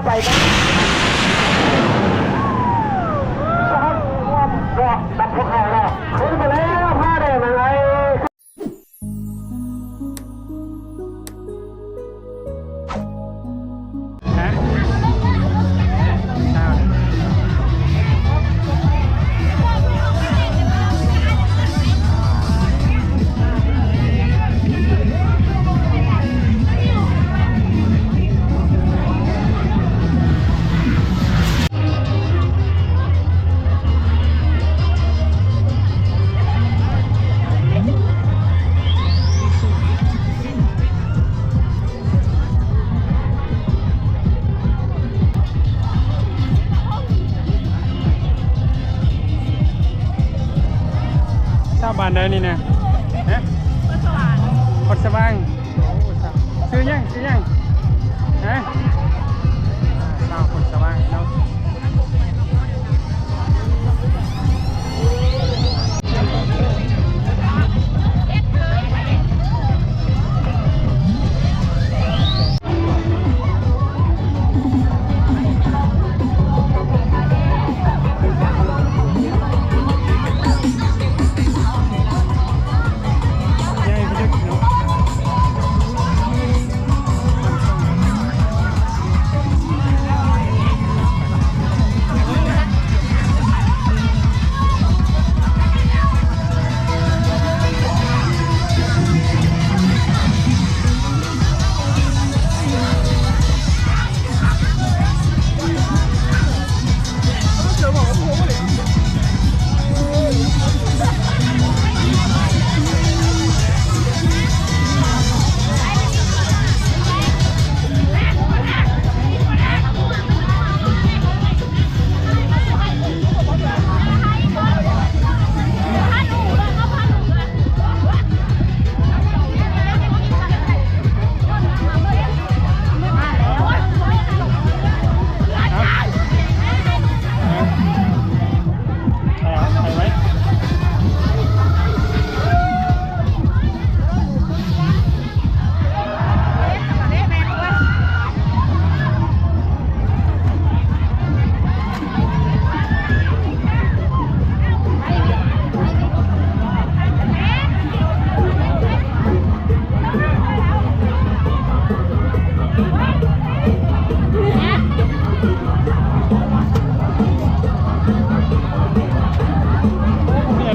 ໄປກັນ ເກາະນຳພວກເຮົາເນາະ ຂຶ້ນໄປແລ້ວ ຜ້າແດງນາງໄອ. ຊາວບ້ານໃດນີ້ນະ? ຮະ? ໂພນສະຫວ່າງ. ໂອ້ ຊາວ ຊື່ຫຍັງ? ຊື່ຫຍັງ? ຮະ? ຊາວໂພນສະຫວ່າງເນາະ.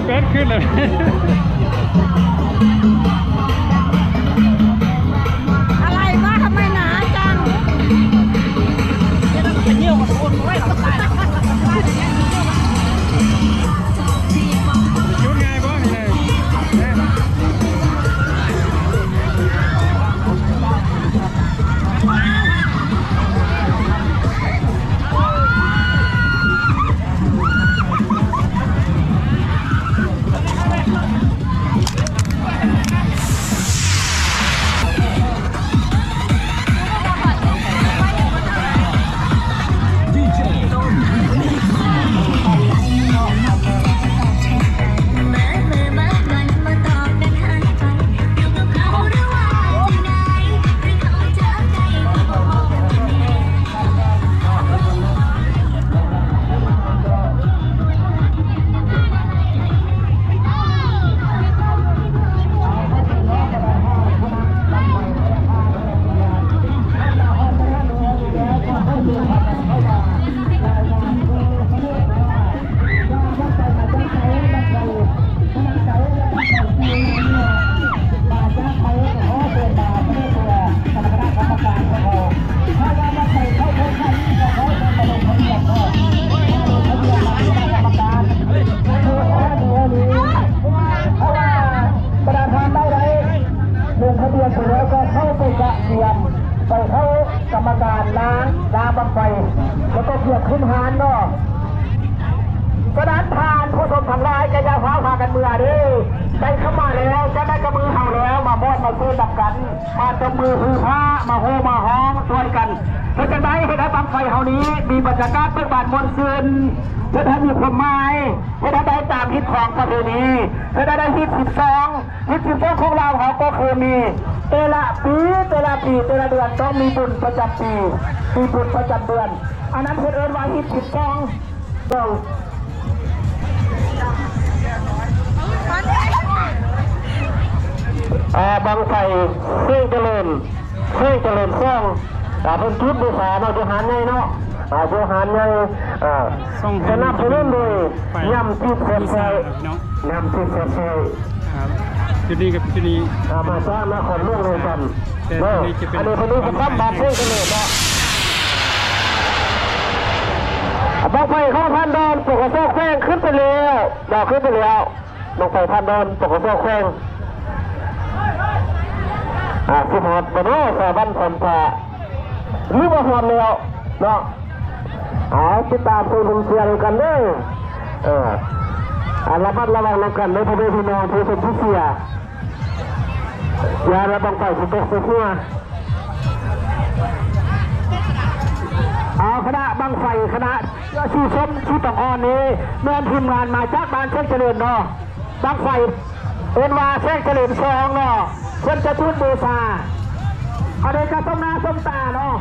ເປັດຂຶ້ນເລີຍ. อะไรวะ ทำไมหนาจัง เดี๋ยวเราก็ไปเยี่ยวกับคนด้วยเหรอ ตายแล้ว หยุดง่ายบ่นี่นะ ບັນດາທ່ານໃດໆ ລົງທະບຽນໄປແລ້ວກໍເຂົ້າໄປກະກຽມ ໄປເຂົ້າກຳມະການນາງ ນາງບັ້ງໄຟ ແລ້ວກໍກຽມຂຶ້ນຮານເນາະ. ສະນັ້ນທ່ານຜູ້ຊົມທັງຫຼາຍ ກໍຢ່າຟ້າວພາກັນເມືອເດີ ໄດ້ເຂົ້າມາແລ້ວ ຈາກນັ້ນກໍມືເຮົາແລ້ວ ມາມອດມາຊື່ນຳກັນ ມາຕົບມືຮືພາ ມາໂຫ່ມາຮ້ອງຊ່ວຍກັນ ເຮັດຈັ່ງໃດເຮັດໃຫ້ບັ້ງໄຟເຮົານີ້ມີບັນຍາກາດເບີກບານມ່ວນຊື່ນ ເຮັດໃຫ້ມີຄວາມໝາຍ ເຮັດໃຫ້ໄດ້ຕາມຮີດຄອງປະເພນີ ເຮັດໃຫ້ໄດ້ຮີດສິບສອງ ຮີດສິບສອງຂອງລາວເຮົາກໍຄືມີ ແຕ່ລະປີ ແຕ່ລະປີ ແຕ່ລະເດືອນຕ້ອງມີບຸນປະຈຳປີ ມີບຸນປະຈຳເດືອນ ອັນນັ້ນເພິ່ນເອີ້ນວ່າຮີດສິບສອງ ເຈົ້າ ອ່າ ບັ້ງໄຟແສງຈະເລີນ ແສງຈະເລີນສອງ ອ່າ ເພິ່ນຈຸດບູຊາເນາະ ຢູ່ຮ້ານໃຫຍ່ເນາະ ອ່າ ຢູ່ຮ້ານໃຫຍ່ ອ່າ ສະໜັບສະໜູນໂດຍ ໄຟ ຍຳຈີນແຊບແຊ ຍຳຈີນແຊບແຊ ອ່າ ຈຸດນີ້ກັບຈຸດນີ້ ອ່າ ມາຈາກນະຄອນຫຼວງວຽງຈັນ ແຕ່ ເນາະ ອັນນີ້ເພິ່ນເຮັດກະທຳບາດເພິ່ນກັນເລີຍເນາະ ບັ້ງໄຟຂອງທ່ານດອນ ປກສ ແຂວງ ຂຶ້ນໄປແລ້ວເນາະ ຂຶ້ນໄປແລ້ວ ບັ້ງໄຟທ່ານດອນ ປກສ ແຂວງ ອ່າ ຊິຮອດບໍ່ເນາະ ສາວບັນ ສຳພາ ຫຼືວ່າຮອດແລ້ວເນາະ ເອົາ ຕິດຕາມຊົມເຊີຍນຳກັນເດີ ເອີ ອ່າ ລະມັດລະວັງນຳກັນເດີ ພໍ່ແມ່ພີ່ນ້ອງຜູ້ຊົມຜູ້ເຊຍ ຢ້ານວ່າບັ້ງໄຟຊິຕົກໃສ່ຫົວ ເອົາ ຄະນະບັ້ງໄຟ ຄະນະ ເສື້ອສີສົ້ມສີຕອງອ່ອນນີ້ ແມ່ນທີມງານມາຈາກບ້ານແສງຈະເລີນເນາະ ບັ້ງໄຟເອີ້ນວ່າແສງຈະເລີນສອງເນາະ ເພິ່ນຈະຈູດບູຊາ ອັນນີ້ກະສົມໜ້າສົມຕາເນາະ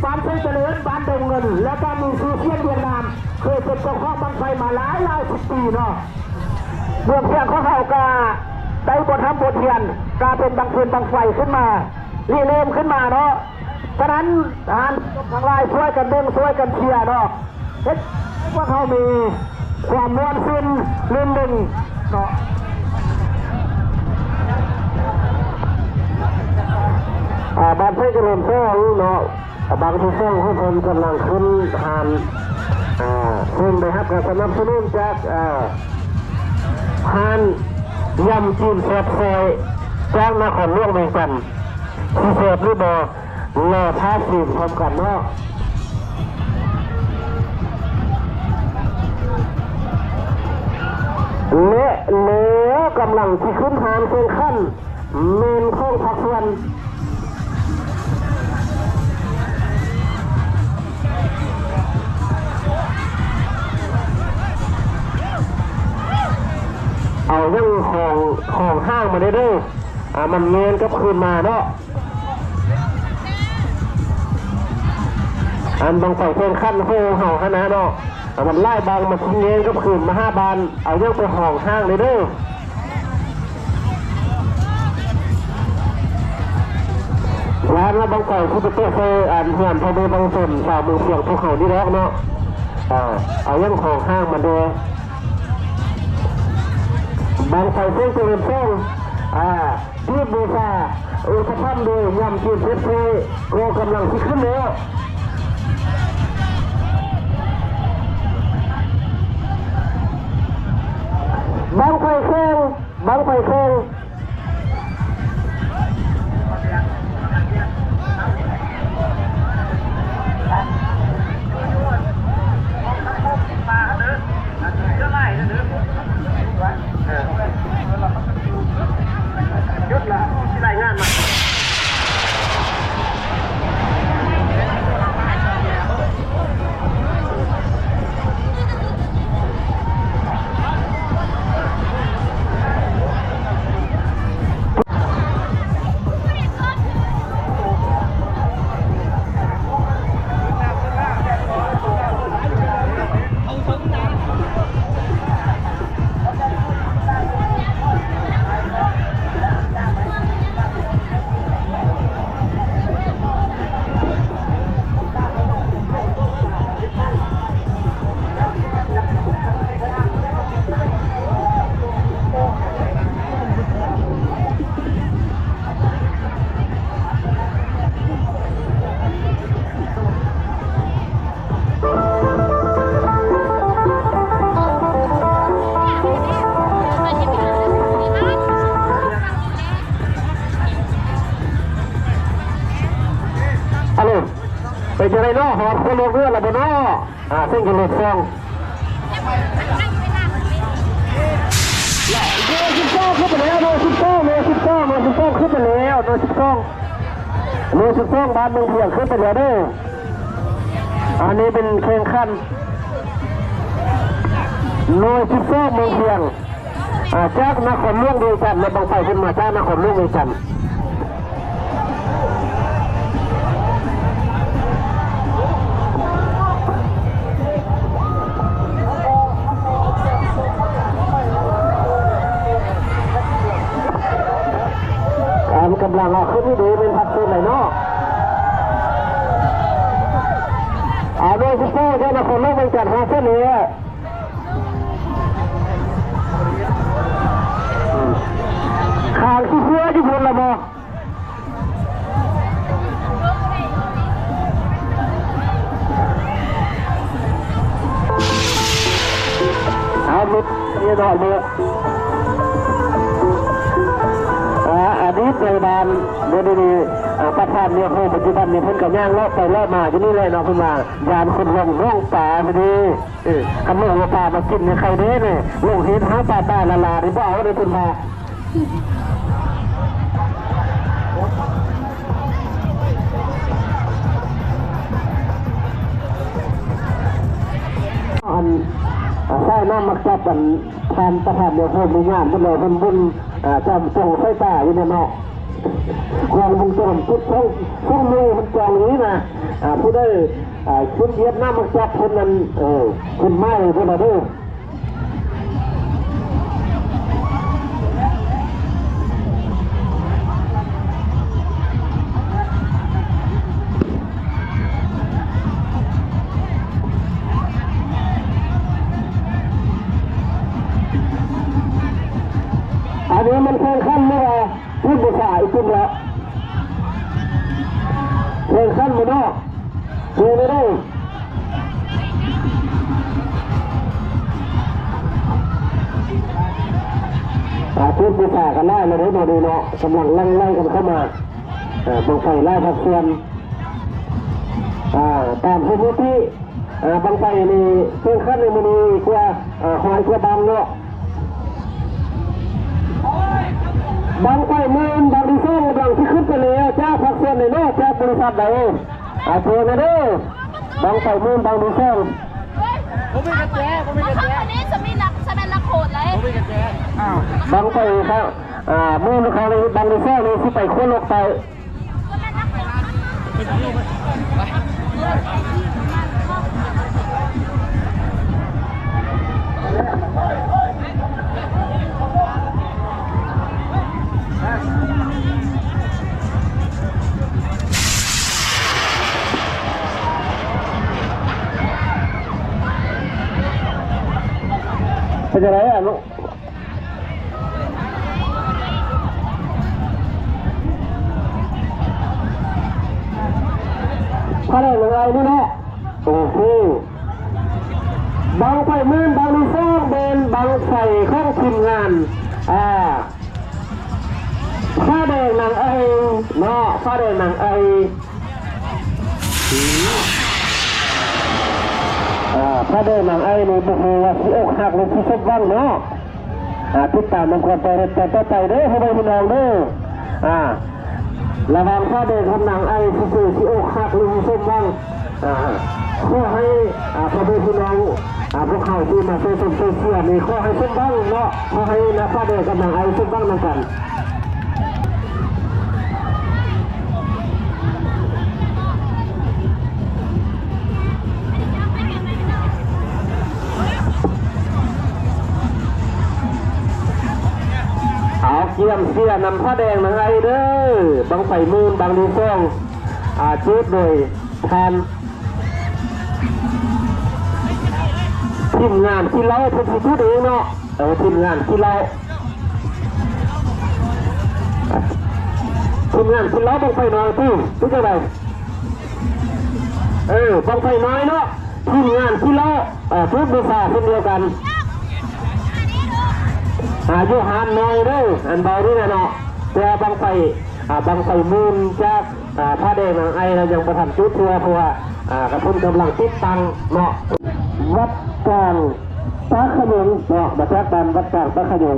ບ້ານແສງຈະເລີນ ບ້ານດົງເງິນ ແລ້ວກະມີຊື່ສຽງວຽງນາມ ເຄີຍເປັນເຈົ້າຂອງບັ້ງໄຟມາຫຼາຍຫຼາຍສິບປີເນາະ ເມືອງພຽງຂອງເຮົາກະໄດ້ບົດຮໍ່າບົດຮຽນ ກະເປັນບັ້ງເພິ່ນບັ້ງໄຟຂຶ້ນມາ ລິເລີ່ມຂຶ້ນມາເນາະ ສະນັ້ນທ່ານຜູ້ຊົມທັງຫຼາຍ ຊ່ວຍກັນເບິ່ງ ຊ່ວຍກັນເຊຍເນາະ ເຮັດໃຫ້ພວກເຮົາມີຄວາມມ່ວນຊື່ນລື່ນເລິງເນາະ ອ່າ ບ້ານໄຊຈະເລີນສອງເນາະ ອ່າ ບັ້ງທີສອງຂອງເພິ່ນກຳລັງຂຶ້ນຮ້ານ ອ່າ ເຊິ່ງໄດ້ຮັບການສະໜັບສະໜູນຈາກ ອ່າ ຮ້ານຢຳຈີນແຊບແຊ ຈາກນະຄອນຫຼວງວຽງຈັນ ຊິແຊບຫຼືບໍ່ ລໍຖ້າຊີມພ້ອມກັນເນາະ ແລະ ແລ້ວກຳລັງຊິຂຶ້ນຮ້ານແຂ່ງຂັນ ແມ່ນຂອງພາກສ່ວນ ເອົາຫຍັງຂອງ ຂອງຫ້າງມາແດ່ເດີ ອ່າ ມັນແງນກັບຄືນມາເນາະ ອັນບັ້ງໄຟແຂ່ງຂັນຂອງເຮົາຫັ້ນນະເນາະ ອັນມັນຫຼາຍບັ້ງ ມັນຊິແງນກັບຄືນມາຫາບ້ານ ເອົາຫຍັງໄປຫ້ອງຫ້າງເດີເດີ ຢ້ານວ່າບັ້ງໄຟຊິໄປແຕະໃສ່ອັນເຮືອນພໍ່ແມ່ປະຊາຊົນຊາວເມືອງພຽງພວກເຮົານີ້ດອກເນາະ ເອົາຫຍັງຫ້ອງຫ້າງມັນແດ່ ບັ້ງໄຟເຊິ່ງຈະເລີ່ມແສງ ອ່າ ຈູດບູຊາ ອຸປະຖຳໂດຍຍຳຈີນເພັດເຊ ກໍກຳລັງຊິຂຶ້ນແລ້ວ ບັ້ງໄຟແຂ່ງ ບັ້ງໄຟແຂ່ງ. ອາໂລ ເປັນຈັ່ງໃດເນາະ ຮອດຄົນລວມເຮືອນແລ້ວບໍ່ເນາະ? ອ່າ ເຊິ່ງຈະເລີນສອງ ໜ່ວຍສິບສອງຂຶ້ນໄປແລ້ວ ໜ່ວຍສິບສອງ ໜ່ວຍສິບສອງ ໜ່ວຍສິບສອງຂຶ້ນໄປແລ້ວ ໜ່ວຍສິບສອງ ໜ່ວຍສິບສອງ ບ້ານເມືອງພຽງຂຶ້ນໄປແລ້ວເດີ ອັນນີ້ເປັນແຂ່ງຂັນ ໜ່ວຍສິບສອງ ເມືອງພຽງ ອ່າ ຈາກນະຄອນຫຼວງວຽງຈັນ ແລະ ບັ້ງໄຟເພິ່ນມາຈາກນະຄອນຫຼວງວຽງຈັນ. ໂອ້ ເຈົ້ານະຄອນຫຼວງວຽງຈັນ ຫາເສັ້ນນີ້ແຫຼະ ຂ້າງຊິເຊຍຢູ່ພຸ້ນລະບໍ່? ເອົາ ມີ ມີໜ້ອຍເດີ. ອາ ອະດີດນາຍບ້ານ ດຽວນີ້ ອາ ປະທານນຽໂຮ ປັດຈຸບັນນີ້ ເພິ່ນກໍຍ່າງເລາະໄປເລາະມາຢູ່ນີ້ແຫຼະເນາະ ເພິ່ນວ່າ ຢ້ານຄົນຫຼົງໜອງປາພຸ້ນເດ້. ເອີ ຄັນໜອງປາມາກິນໃນໄຂ່ເດ້ນີ້ ຫຼົງເຮັດຫາປາຕາຍລະລານີ້ ບໍ່ເອົາເດ້ເພິ່ນວ່າ. ອັນ ອາ ສາຍນ້ຳມັກຈັບ ອັນ ທ່ານປະທານນຽໂຮ ມີງານເພິ່ນເລີຍ ເພິ່ນບຸນ ອາ ຈຳຈົ່ງສາຍຕາຢູ່ແນ່ເນາະ. ກ້ອງວົງຈອນປິດ ສອງ ສອງມືມັນຈ້ອງນີ້ນະ ອາ ຜູ້ໃດ ອາ ຊຸມຫຽບນ້ຳມັກຈັບເພິ່ນນັ້ນ ເອີ ຂຶ້ນໄມ້ພຸ້ນນະເດີ. ອັນນີ້ມັນແຂ່ງຂັນຫຼືວ່າ ພຸດບູຊາອີກກຸ່ມລະ ແຂ່ງຂັນໝູ່ເນາະ ເຊີນເດີ. ອາ ພຸດບູຊາກໍຫຼາຍແລ້ວເດ້ ດຽວນີ້ເນາະ ກຳລັງຫຼັ່ງໄຫຼກັນເຂົ້າມາ. ອາ ບັ້ງໄຟຫຼາຍພາກສ່ວນ ອາ ຕາມສະຖິຕິ ອາ ບັ້ງໄຟນີ້ ແຂ່ງຂັນໃນມື້ນີ້ກວ່າ ອາ ຮ້ອຍກວ່າບັ້ງເນາະ. ບັ້ງໄຟໝື່ນບັ້ງທີສອງກຳລັງຊິຂຶ້ນໄປແລ້ວ ຈາກພາກສ່ວນໃດເນາະ ຈາກບໍລິສັດໃດ? ອາ ເຊີນເດີ ບັ້ງໄຟໝື່ນບັ້ງທີສອງ. ບໍ່ມີກະແຈ ບໍ່ມີກະແຈ ອັນນີ້ຈະມີນັກ ຈະແມ່ນນັກໂຫດເລີຍ ບໍ່ມີກະແຈ. ອ້າວ ບັ້ງໄຟ ອາ ໝື່ນຄະ ບັ້ງທີສອງນີ້ຊິໄປຂົວໂລກໃຕ້. ເປັນຈັ່ງໃດອະລູກ? ພະແດງນາງໄອນີ້ແຫຼະ. ໂອເຄ ບັ້ງໄຟໝື່ນບັ້ງທີສອງ ແມ່ນບັ້ງໄຟຂອງທີມງານ ອາ ພະແດງນາງໄອເນາະ ພະແດງນາງໄອ. ອາ ພະແດງນາງໄອນີ້ບໍ່ຮູ້ວ່າຊິອົກຫັກ ຫຼື ຊິສົມຫວັງເນາະ. ອາ ຕິດຕາມນຳຄວາມໄປເຮັດຕໍ່ໄປເດີ ພໍ່ແມ່ພີ່ນ້ອງເດີ. ອາ ລະຫວ່າງພະແດງກັບນາງໄອ ຊິເຈີ ຊິອົກຫັກ ຫຼື ຊິສົມຫວັງ. ອາ ຂໍໃຫ້ ອາ ພໍ່ແມ່ພີ່ນ້ອງ ອາ ພວກເຮົາທີ່ມາຊ່ວຍຊົມຊ່ວຍເຊຍນີ້ ຂໍໃຫ້ສົມຫວັງເນາະ ຂໍໃຫ້ນາງພະແດງກັບນາງໄອສົມຫວັງນຳກັນ. ເອົາ ກຽມເຊຍນຳພະແດງນາງໄອເດີ ບັ້ງໄຟໝື່ນບັ້ງທີສອງ ອາ ຈູດໂດຍທ່ານ ທີມງານຂີ້ເຫຼົ້າ ເພິ່ນຊິຈູດເອງເນາະ. ເອີ ທີມງານຂີ້ເຫຼົ້າ ທີມງານຂີ້ເຫຼົ້າ ບັ້ງໄຟນ້ອຍຕິ ເປັນຈັ່ງໃດ? ເອີ ບັ້ງໄຟນ້ອຍເນາະ ທີມງານຂີ້ເຫຼົ້າ ເອີ ຈູດບູຊາເຊັ່ນດຽວກັນ. ອາ ຢູ່ຮ້ານນ້ອຍເດີ ອັນເບົານີ້ນະເນາະ ແຕ່ວ່າບັ້ງໄຟ ອາ ບັ້ງໄຟໝື່ນຈາກ ອາ ພະແດງນາງໄອ ລະຍັງບໍ່ທັນຈຸດເທື່ອ ເພາະວ່າ ອາ ກະເພິ່ນກຳລັງຕິດຕັ້ງເນາະ. ວັດກາງປາຂະຍົງເນາະ ມາຈາກບ້ານວັດກາງປາຂະຍົງ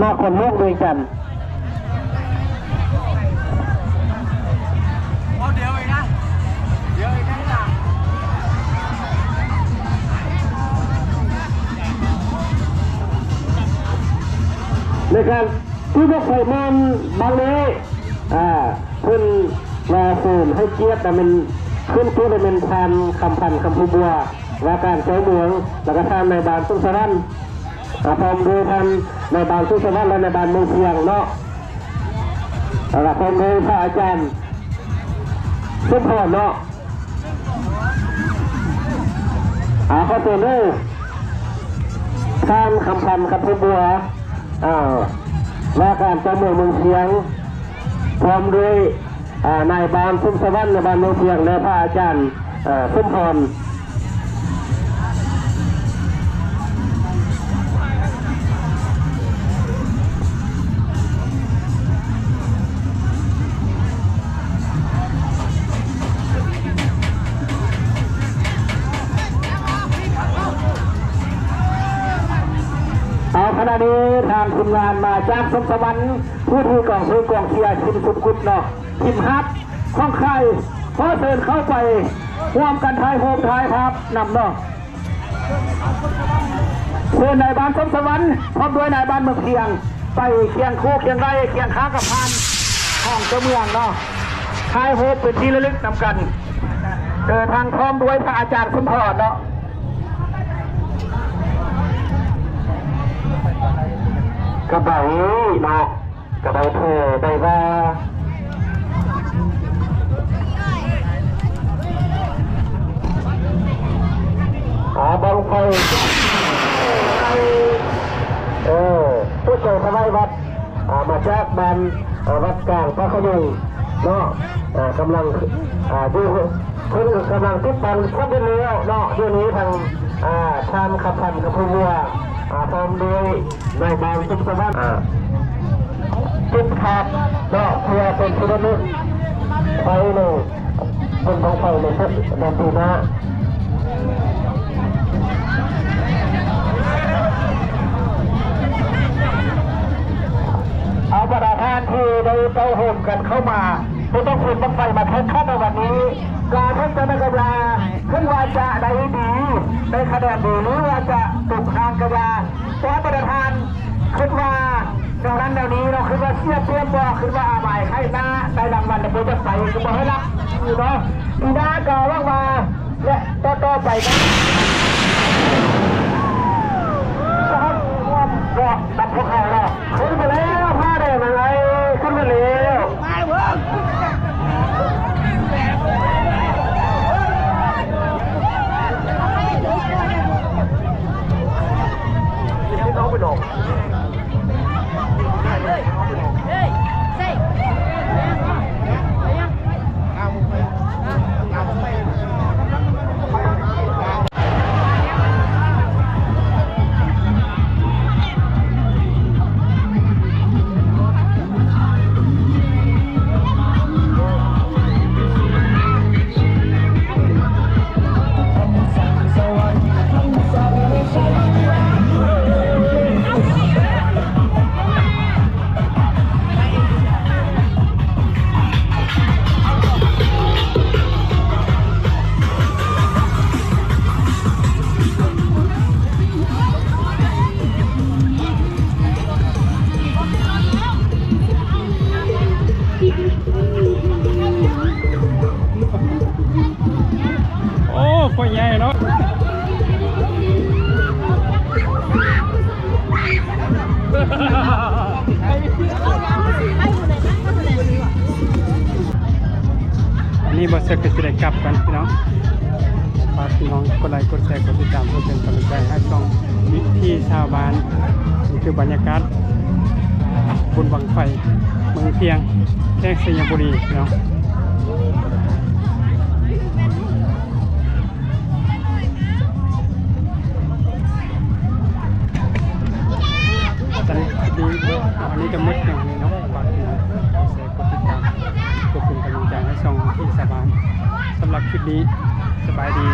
ນະຄອນຫຼວງວຽງຈັນ. ໃນການ ຄືບັ້ງໄຟໝື່ນບັ້ງນີ້ ອາ ເພິ່ນວ່າເຊີນໃຫ້ກຽດ ແລະ ແມ່ນຂຶ້ນຈຸດ ແລະ ແມ່ນທ່ານ ຄຳພັນ ຄຳພູບົວ ວ່າການເຈົ້າເມືອງ ແລ້ວກະທ່ານນາຍບ້ານສົມສະຫວັນ ອາ ພ້ອມດ້ວຍທ່ານນາຍບ້ານສົມສະຫວັນ ແລະ ນາຍບ້ານເມືອງຊຽງເນາະ ແລ້ວກະພ້ອມດ້ວຍພະອາຈານສົມພອນເນາະ. ອາ ຂໍເຊີນເດີ ທ່ານ ຄຳພັນ ຄຳພູບົວ ອາ ວ່າການເຈົ້າເມືອງເມືອງພຽງ ພ້ອມດ້ວຍ ອາ ນາຍບ້ານສົມສະຫວັນ ນາຍບ້ານເມືອງພຽງ ແລະ ພະອາຈານ ເອີ ສົມພອນ. ເອົາ ຂະນະນີ້ທາງທີມງານມາຈາກສົມສະຫວັນ ຜູ້ທີ່ກອງເຊີຍກອງເຊຍທີມສຸດກຸດເນາະ ທີມຮັບຂອງໃຄ ຂໍເຊີນເຂົ້າໄປຮ່ວມກັນຖ່າຍຮູບຖ່າຍພາບນຳເນາະ. ເຊີນນາຍບ້ານສົມສະຫວັນ ພ້ອມດ້ວຍນາຍບ້ານເມືອງພຽງ ໄປຄຽງຄູ່ຄຽງໄລ່ຄຽງຂ້າງກັບພານຂອງເຈົ້າເມືອງເນາະ ຖ່າຍຮູບເປັນທີ່ລະລຶກນຳກັນ. ເດີນທາງພ້ອມດ້ວຍພະອາຈານສົມພອນເນາະ. ກະໄດເນາະ ກະໄດແຜ່ໄດ້ວ່າ ອາ ບັ້ງໄຟ ເອີ ຜູ້ຊ່ວຍຖວາຍວັດ ອາ ມາຈາກບ້ານ ອາ ວັດກາງປາຂະຍຸງເນາະ ອາ ກຳລັງ ອາ ຢູ່ ເພິ່ນກຳລັງຕິດຕັ້ງສຳເລັດແລ້ວເນາະ. ດຽວນີ້ທາງ ອາ ທ່ານຄຳພັນ ຄຳພູບົວ ອາ ພ້ອມດ້ວຍນາຍບ້ານສຸກສະຫວັນ ອາ ຕິດພາບເນາະ ເພື່ອເປັນທີ່ລະນຶກໄປໃນບຸນບັ້ງໄຟໃນເດືອນປີໜ້າ. ເອົາ ບັນດາທ່ານທີ່ໄດ້ເຕົ້າໂຮມກັນເຂົ້າມາ ບໍ່ຕ້ອງເປັນບັ້ງໄຟມາແຂ່ງຂັນໃນວັນນີ້ ກາເພິ່ນຈະໄດ້ກະຢາ ຄິດວ່າຈະໄດ້ດີ ໄດ້ຄະແນນດີ ຫຼືວ່າຈະຕົກຮ່າງກະຢາ ແຕ່ບັນດາທ່ານຄິດວ່າແນວນັ້ນແນວນີ້ເນາະ ຄິດວ່າເສຍປຽບບໍ່ ຄິດວ່າອາບາຍໄຄໜ້າ ໄດ້ລາງວັນແລ້ວບໍ່ຢາກໄປ ຄືບໍ່ໃຫ້ລັກຢູ່ເນາະ. ປີໜ້າກໍຫວັງວ່າ ແລະ ຕໍ່ໆໄປກໍ ຈະຮັບຮ່ວມເນາະ ນຳພວກເຮົາເນາະ. ຂຶ້ນມາແລ້ວ ຜ້າແດງນາງໄອ ຂຶ້ນມາແລ້ວ. ໂອ້ ຂ້ອຍໃຫຍ່ເນາະ. ອັນນີ້ບ່າວເສິກກໍຊິໄດ້ກັບກັນພີ່ນ້ອງ. ຝາກພີ່ນ້ອງກົດໄລ ກົດແຊ ກົດຕິດຕາມ ເພື່ອເປັນກຳລັງໃຈໃຫ້ຊ່ອງວິຖີຊາວບ້ານ. ນີ້ຄືບັນຍາກາດບຸນບັ້ງໄຟເມືອງພຽງ ແຂວງໄຊຍະບູລີພີ່ນ້ອງ. ຕອນນີ້ດີ ອັນນີ້ກໍໝົດພຽງເທົ່ານີ້ເນາະ. ຝາກພີ່ນ້ອງກົດແຊ ກົດຕິດຕາມ ເພື່ອເປັນກຳລັງໃຈໃຫ້ຊ່ອງວິຖີຊາວບ້ານ. ສຳລັບຄລິບນີ້ ສະບາຍດີ.